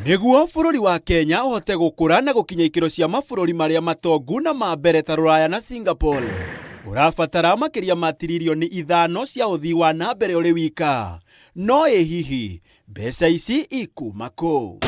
Nĩguo bũrũri wa Kenya ũhote gũkũra na gũkinya ikĩro cia mabũrũri marĩa matongu na ma mbere ta Rũraya na Singapore, ũrabatara makĩria ma tiririoni 5 cia ũthii wa na mbere ũrĩ wika. No ĩ hihi mbeca ici ikuma kũ?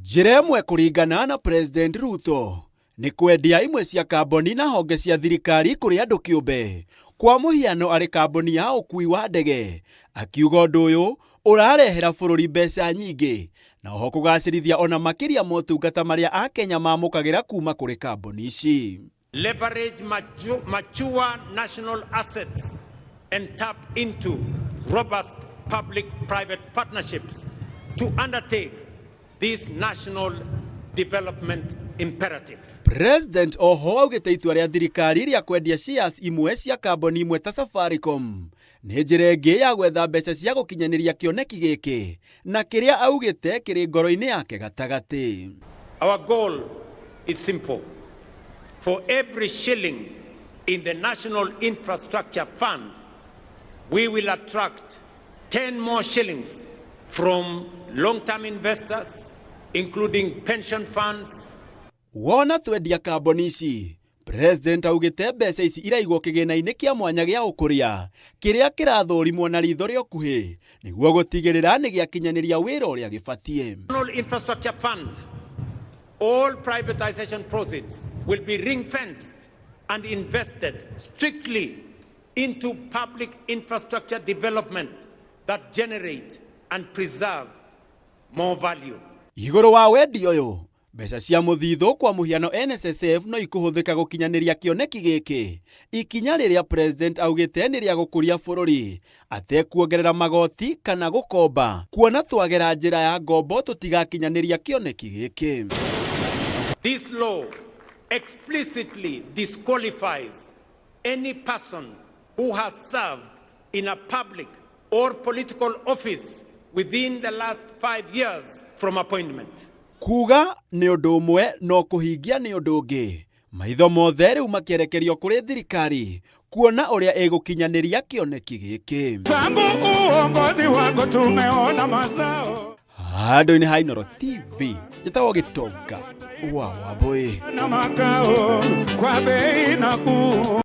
Njĩra ĩmwe kũringana na President Ruto nĩ kwendia imwe cia kambuni na honge cia thirikari kũrĩ andũ kĩũmbe, kwa mũhiano arĩ kambuni ya ũkui wa ndege, akiuga ũndũ ũyũ ũrarehera bũrũri mbeca nyingĩ na oho kũgacĩrithia ona makĩria motungata marĩa Akenya mamũkagĩra kuma kũrĩ kambuni ici. Leverage mature national assets and tap into robust public-private partnerships to undertake this national development imperative. President oho augĩte itua rĩa thirikari rĩa kwendia shares imwe cia kambuni imwe ta Safaricom nĩ njĩra ĩngĩ ya gwetha mbeca cia gũkinyanĩria kĩoneki gĩkĩ na kĩrĩa augĩte kĩrĩ ngoro-inĩ yake gatagatĩ. Our goal is simple. For every shilling in the National Infrastructure Fund, we will attract 10 more shillings from long-term investors, including pension funds. Wona twendia kambuni ici, President augĩte mbeca ici iraigwo kĩgĩna-inĩ kĩa mwanya gĩa ũkũria kĩrĩa kĩrathũrimwo na ritho rĩa ũkuhĩ nĩguo gũtigĩrĩra nĩ gĩakinyanĩria wĩra ũrĩa gĩbatiĩ. National Infrastructure Fund, all privatization proceeds will be ring-fenced and invested strictly into public infrastructure development that generate and preserve more value. Igũrũ wa wendi ũyũ, mbeca cia mũthithũ kwa mũhiano NSSF no ikũhũthĩka gũkinyanĩria kĩoneki gĩkĩ, ikinya rĩrĩa President augĩte nĩ rĩa gũkũria bũrũri atekuongerera magoti kana gũkomba, kuona twagera njĩra ya ngombo tũtigakinyanĩria kĩoneki gĩkĩ. This law explicitly disqualifies any person who has served in a public or political office within the last 5 years from appointment. Kuga nĩ ũndũ ũmwe no kũhingia nĩ ũndũ ũngĩ. Maitho mothe rĩu makĩerekerio kũrĩ thirikari kuona ũrĩa ĩgũkinyanĩria kĩoneki gĩkĩ. Tangu uongozi wako tumeona mazao. Handũ-inĩ ha Inooro TV, njĩtagwo Gĩtonga wa Wambũi. Na makao kwa bei nafuu.